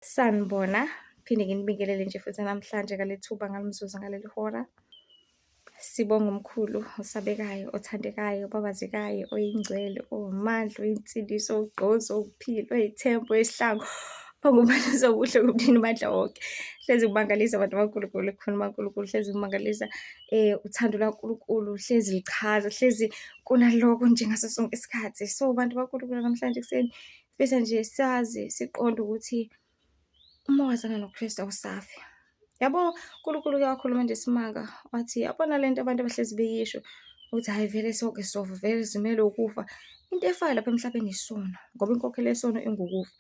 Sanibona, phinde nginibingelele nje futhi namhlanje ngaleli thuba ngalimzuzu ngaleli hora. Sibonga umkhulu osabekayo, othandekayo, obabazekayo, oyingcwele, owamandla, oyinsindiso, owugqozi, owukuphila, oyithemba, oyisihlangu, ongumalusi omuhle ngomnini wonke. Hlezi kumangalisa bantu bakaNkulunkulu, ukukhona kukaNkulunkulu hlezi kumangalisa uthando lukaNkulunkulu hlezi lichaza, hlezi kunaloko nje ngaso sonke isikhathi. So bantu bakaNkulunkulu namhlanje ekuseni, ngifisa nje sazi siqonde ukuthi uma wazana noKristu awusafi. Yabo, uNkulunkulu uke wakhuluma nje isimanga, wathi yabona le nto abantu abahlezi beyisho ukuthi hhayi vele sonke sizofa, vele simelwe ukufa. Into efayo lapha emhlabeni isono, ngoba inkokhelo yesono ingukufa.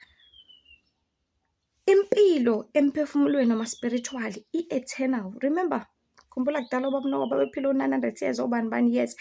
Impilo emphefumulweni noma spiritually i-eternal. Remember, khumbula kudala obaba uNowa babephila o-900 years, obani bani years.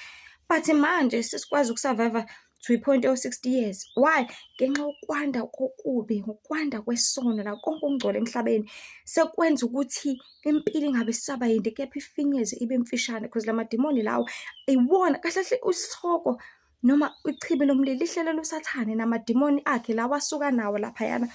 But manje sesikwazi uku-survive-a to i-point yo-60 years. Why? Ngenxa yokwanda kokubi, ngokwanda kwesono nakho konke ukungcola emhlabeni, sekwenza ukuthi impilo ingabe isaba yinde kepha ifinyezwe ibe mfishane because la madimoni lawo iwona kahle kahle isihogo noma ichibi lomlilo lihlelele uSathane namadimoni akhe lawa asuka nawo laphayana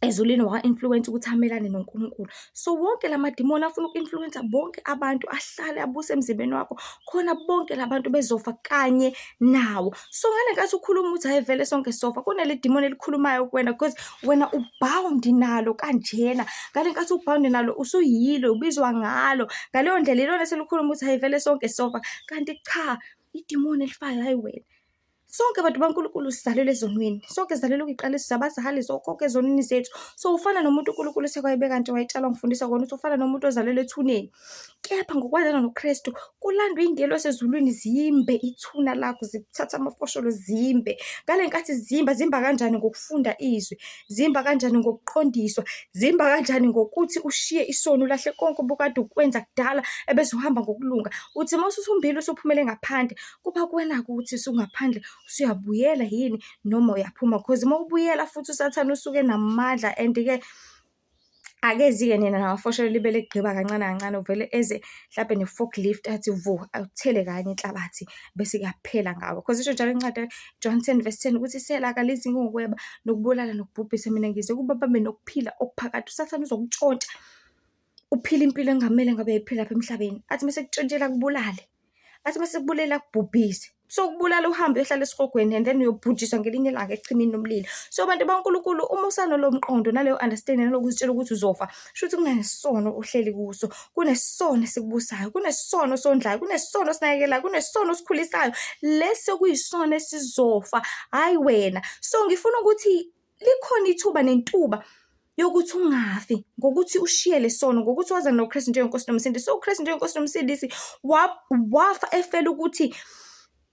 ezulwini wa-influence ukuthi amelane noNkulunkulu. So wonke la madimoni afuna uku-influence bonke abantu ahlale abuse emzimbeni wakho khona bonke la bantu bezofa kanye nawo. So ngale nkathi ukhuluma ukuthi hhayi vele sonke sizofa, kunale dimoni elikhulumayo kuwena because wena u-bound nalo kanjena. Ngale nkathi u-bound nalo usuyilo, ubizwa ngalo. Ngaleyo ndlela ilona eselikhuluma ukuthi hhayi vele sonke sizofa, kanti cha, idimoni elifayo hhayi wena. Sonke bantu baNkulunkulu sizalelwe ezonweni. Sonke sizalelwe ukuyiqalisa sabazali sokhokho ezonweni zethu. So ufana nomuntu uNkulunkulu esekwayibeka nje wayitshala ngifundisa kona ukuthi ufana nomuntu ozalelwe ethuneni. Kepha ngokwazana noKristu kulandwa iy'ngelosi ezulwini zimbe ithuna lakho, zikuthatha amafosholo zimbe. Ngale nkathi zimba, zimba kanjani ngokufunda izwi, zimba kanjani ngokuqondiswa, zimba kanjani ngokuthi ushiye isono ulahle konke obukade ukwenza kudala ebese uhamba ngokulunga. Uthi uma ususumbile usuphumele ngaphandle, kuba kuwena-ke ukuthi usungaphandle usuyabuyela yini noma uyaphuma cause uma ubuyela futhi uSathane usuke enamandla and-ke akezi-ke nina namafosholo libe ligqiba kancane kancane uvele eze mhlampe ne-forklift athi vu akuthele kanye inhlabathi bese kuyaphela ngawe. Cause isho njalo incwadi John 10 verse 10 ukuthi isela akalizi ngokweba nokubulala nokubhubhisa mina ngize ukuba babe nokuphila okuphakade. USathane uzokutshontsha uphile impilo engamele ngabe uyayiphila lapha emhlabeni. Athi uma sekutshontshela akubulale. Athi uma sekubulela akubhubhise. So ukubulala uhambe uyohlala esihogweni and then uyobhujiswa ngelinye ilanga echimini lomlilo. So bantu baNkulunkulu uma usanalo mqondo naleyo understanding nalokhu uzitshela ukuthi uzofa, shuthi kunesono ohleli kuso, kunesono esikubusayo, kunesono osondlayo, kunesono osinakekelayo, kunesono osikhulisayo. Lesi okuyisona esizofa, hhayi wena. So ngifuna ukuthi likhona ithuba nentuba yokuthi ungafi ngokuthi ushiye lesono ngokuthi wazane noKristu njengenkosi nomsindisi. So uKristu njengenkosi nomsindisi wafa efela ukuthi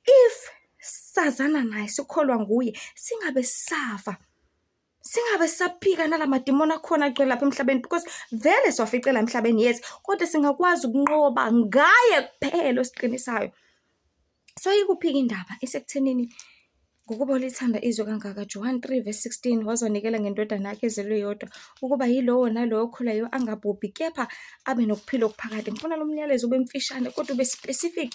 if sazana naye sikholwa nguye singabe safa singabe saphika nalamadimoni akhona agcwele lapha emhlabeni because vele siwaficela emhlabeni yes kodwa singakwazi ukunqoba ngaye kuphela osiqinisayo. So ikuphi-ke indaba isekuthenini ngokuba ulithanda izwe kangaka, John 3 verse 16, wazonikela ngendodana yakhe ezelwe yodwa, ukuba yilowo nalowo okholwayo angabhubhi, kepha abe nokuphila okuphakade. Ngifuna lo myalezo ube mfishane kodwa ube specific,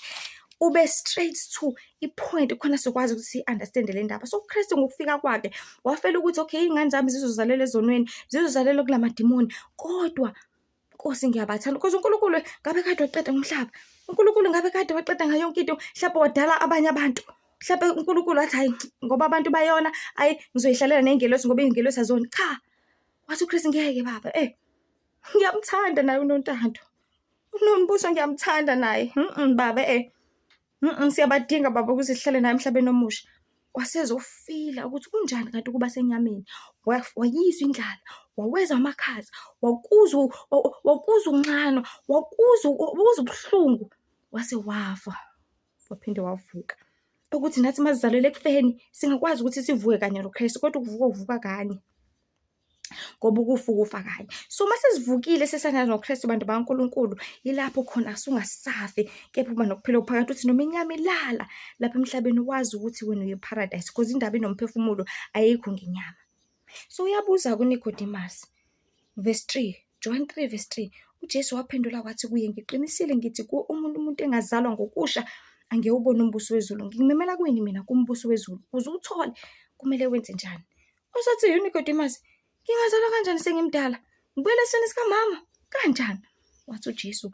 ube straight to i-point khona sizokwazi ukuthi siyi-understand-e le ndaba. So uKristu ngokufika kwakhe wafela ukuthi okay, iy'ngane zami zizozalelwa ezonweni, zizozalelwa kula madimoni, kodwa Nkosi ngiyabathanda because uNkulunkulu ngabe kade waqeda ngomhlaba. uNkulunkulu ngabe kade waqeda ngayo yonke into, mhlawumbe wadala abanye abantu. Mhlawumbe uNkulunkulu wathi hhayi ngoba abantu bayona, hhayi ngizoyihlalela ney'ngelosi ngoba iy'ngelosi azoni. Cha, wathi uChris ngeke baba, eh ngiyamthanda naye uNontando. UNombuso ngiyamthanda naye. Baba eh. Siyabadinga baba ukuze sihlale naye emhlabeni omusha. Wasezofila ukuthi kunjani kanti ukuba senyameni. Wayizwa indlala, wawezwa amakhaza, wakuzwa wakuzwa ukunxanwa, wakuzwa wakuzwa ubuhlungu, wase wafa, waphinde wavuka. Ukuthi nathi uma sizalelwe ekufeni singakwazi ukuthi sivuke kanye noKristu, kodwa ukuvuka uvuka kanye. Ngoba ukufa ukufa kanye. So uma sesivukile sesana noKristu bantu bakaNkulunkulu, yilapho khona sungasafi kepha uba nokuphila okuphakade. Uthi noma inyama ilala lapha emhlabeni wazi ukuthi wena uye eParadise because indaba inomphefumulo ayikho ngenyama. So uyabuza kuNicodemus, verse 3, John 3 verse 3, uJesu waphendula wathi kuye, ngiqinisile ngithi kuwe umuntu umuntu engazalwa ngokusha angewubone umbuso wezulu. Ngikumemela kwini mina kumbuso wezulu? Ukuze uwuthole kumele wenze njani? Usathi uNicodemus, Ngingazalwa kanjani sengimdala? Ngibuyele esiswini sikamama? Kanjani? Wathi uJesu,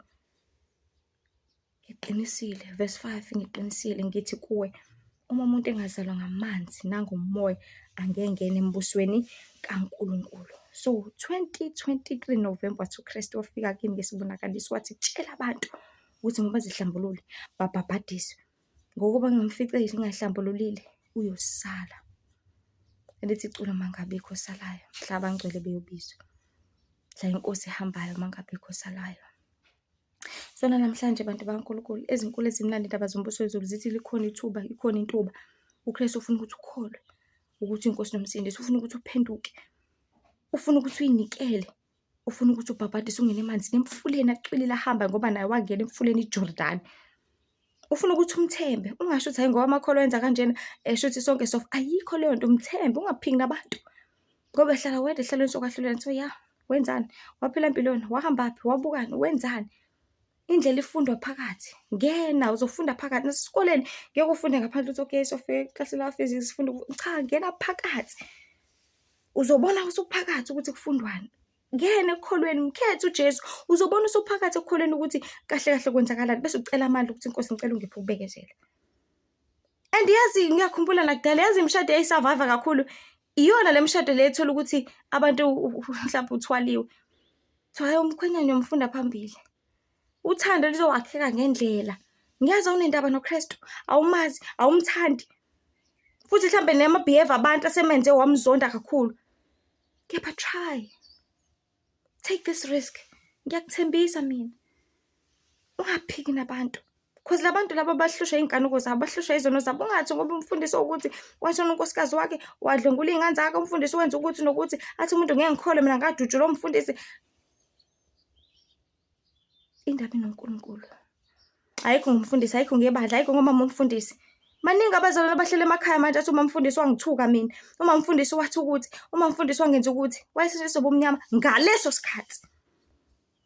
ngiqinisile, verse 5, ngiqinisile ngithi kuwe, uma umuntu engazalwa ngamanzi nangomoya, angeke engene embusweni kaNkulunkulu. So 2023 November wathi uKristu wafika kimi ngesibonakaliso wathi tshela abantu ukuthi ngoba zihlambulule babhabhadiswe. Ngokuba ngimfice ngingahlambululile uyosala. Elithi iculo mangabikho osalayo mhla abangcwele beyobizwa. Mhla inkosi ihambayo mangabikho osalayo. Sona namhlanje bantu bakaNkulunkulu ezinkulu ezimnandi indaba zombuso wezulu zithi likhona ithuba, ikhona intuba. UKristu ufuna ukuthi ukholwe ukuthi inkosi nomsindisi, ufuna ukuthi uphenduke, ufuna ukuthi uyinikele, ufuna ukuthi ubhabhadiswe ungene emanzini emfuleni acwilile ahamba ngoba naye wangena emfuleni iJordani. Ufuna ukuthi umthembe, ungasho ukuthi hhayi ngoba amakholwa enza kanjena shuthi sonke sofa. Ayikho leyo nto, mthembe ungaphingi nabantu. Ngoba hlala wedwa esihlalweni sokwahlulela kuthiwa ya wenzani, waphila mpiloni, wahambaphi, wabukani, wenzani. Indlela ifundwa phakathi, ngena uzofunda phakathi. Nasesikoleni ngeke ufunde ngaphandle uthi okay sofika eklasini laka-physics sifunde, cha ngena phakathi. Uzobona usuphakathi ukuthi kufundwani. Ngena ekukholweni, mkhethe uJesu, uzobona usuphakathi ekukholweni ukuthi kahle kahle kwenzakalani bese ucela amandla ukuthi Nkosi ngicela ungiphe ukubekezela. And yazi ngiyakhumbula nakudala yazi imishado eyayisurvive kakhulu iyona le mishado le ethola ukuthi abantu mhlawumbe uthwaliwe. Kuthiwa hhayi umkhwenyana uyomfunda phambili. Uthando luzowakheka ngendlela. Ngiyazi awunendaba noKristu, awumazi, awumthandi. Futhi mhlambe nama-behavior abantu asemenze wamzonda kakhulu. Kepha try. Take this risk. Ngiyakuthembisa mina. Ungaphiki nabantu. Because labantu laba bahlushwa iy'nkanuko zabo, bahlushwa izono zabo. Ungathi ngoba umfundisi ukuthi washona unkosikazi wakhe, wadlwengula iy'ngane zakhe, umfundisi wenza ukuthi nokuthi, athi umuntu ngeke ngikholwe mina ngadutshulwa umfundisi. Indaba inoNkulunkulu. Ayikho ngomfundisi, ayikho ngebandla, ayikho ngomama umfundisi. Maningi abazalwane abahleli emakhaya manje athi umamfundisi wangithuka mina, umamfundisi wathi ukuthi, umamfundisi wangenza ukuthi, wayesetshenziswa ubumnyama ngaleso sikhathi.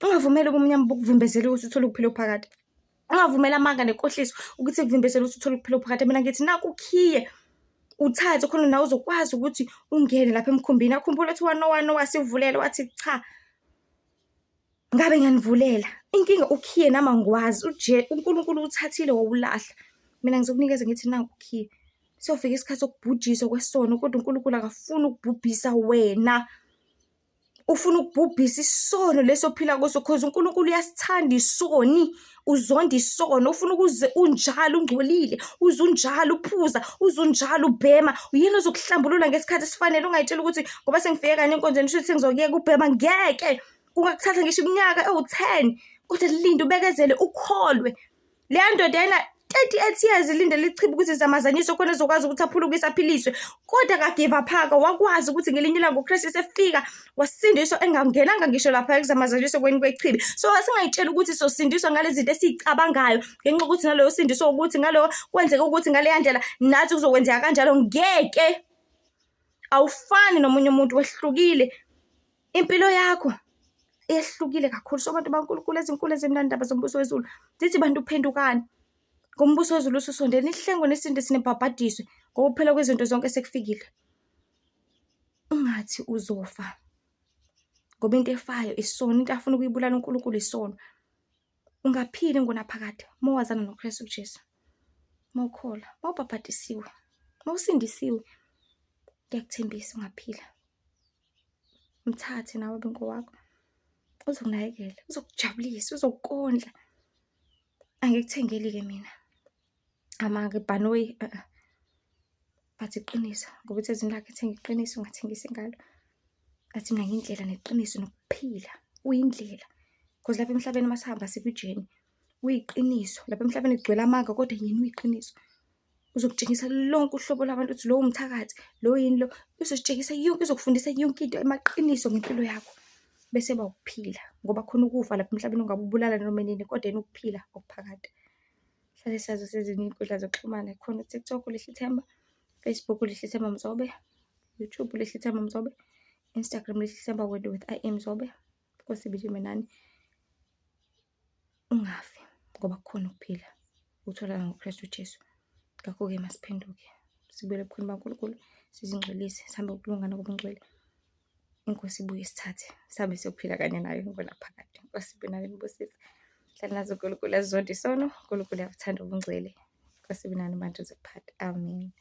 Ungavumeli ubumnyama bukuvimbezele ukuthi uthole ukuphila okuphakade. Ungavumeli amanga nenkohliso ukuthi ikuvimbezele ukuthi uthole ukuphila okuphakade. Mina ngithi naku ukhiye uthathe khona nawe uzokwazi ukuthi ungene lapha emkhumbini. Akhumbule ukuthi waNowa Nowa sivulela wathi cha. Ngabe ngiyanivulela. Inkinga ukhiye nami angikwazi. UNkulunkulu uwuthathile wawulahla. Mina ngizokunikeza ngithi nanku ukhiye. Siyofika isikhathi sokubhujiswa kwesono kodwa uNkulunkulu akafuni ukubhubhisa wena. Ufuna ukubhubhisa isono lesi ophila kuso cause uNkulunkulu uyasithanda isoni, uzonda isono, ufuna ukuze unjalo ungcolile, uze unjalo uphuza, uze unjalo ubhema. Uyena ozokuhlambulula ngesikhathi esifanele, ungayitsheli ukuthi ngoba sengifike kanye enkonzweni shuthi sengizokuyeka ubhema, ngeke. Kungakuthatha ngisho iminyaka ewu-10 kodwa linda ubekezele ukholwe. Leya ndoda yayina 38 years ilindele ichibi ukuthi izamazanyiswe khona ezokwazi ukuthi aphulukise aphiliswe kodwa akagive up-ka wakwazi ukuthi ngelinye ilanga uKristu esefika wasindiswa engangenanga ngisho lapha ekuzamazanyiswe kweni kwechibi. So asingayitsheli ukuthi sosindiswa ngalezi zinto esiyicabangayo ngenxa yokuthi naloyo sindiswa ukuthi ngaloyo kwenzeka ukuthi ngaleya ndlela nathi kuzokwenzeka kanjalo. Ngeke, awufani nomunye umuntu, wehlukile. Impilo yakho yehlukile kakhulu. So bantu baNkulunkulu ezinkulu ezimnandi indaba zombuso wezulu zithi bantu phendukani ngombuso wezulu ususondele, nihlengwe nisindiswe nibhabhadiswe ngoba ukuphela kwezinto zonke sekufikile. Ungathi uzofa ngoba into efayo isono, into afuna ukuyibulala uNkulunkulu isono. Ungaphila ingunaphakade uma wazana noKristu Jesu, uma ukholwa, uma ubhabhadisiwe, uma usindisiwe, ngiyakuthembisa ungaphila. Mthathe nawe abe ngowakho, uzokunakekela, uzokujabulisa, uzokondla. Angikuthengeli-ke mina amanga ibhanoyi but iqiniso ngoba uthi ezwini lakhe thenga iqiniso ungathengisi ngalo. Athi mina ngiyindlela neqiniso nokuphila, uyindlela cause lapha emhlabeni uma sihamba sikwi-journey, uyiqiniso. Lapha emhlabeni kugcwele amanga kodwa yena uyiqiniso. Uzokutshengisa lonke uhlobo lwabantu ukuthi lo umthakathi, lo yini lo, uzokutshengisa yonke, uzokufundisa yonke into amaqiniso ngempilo yakho. Bese eba ukuphila ngoba khona ukufa lapha emhlabeni ungakubulala noma inini kodwa yena ukuphila okuphakade. Hlale sazi sezinye iy'nkundla zokuxhumana khona u-TikTok uLihle Themba, Facebook uLihle Themba Mzobe, YouTube uLihle Themba Mzobe, Instagram Lihle Themba with I M Mzobe. Nkosi ibe nani. Ungafi ngoba kukhona ukuphila ukutholakala ngoKristu Jesu. Ngakho-ke masiphenduke sibuyele ebukhoneni bukaNkulunkulu sizingcwelise sihambe ngokulunga nangobungcwele. INkosi ibuye isithathe, sihambe siyophila kanye nayo ingunaphakade. INkosi ibe nani, inibusise. Hlala nazi uNkulunkulu azonde isono, uNkulunkulu uyabuthanda ubungcwele. INkosi ibe nani, bantu zikuphathe. Amen.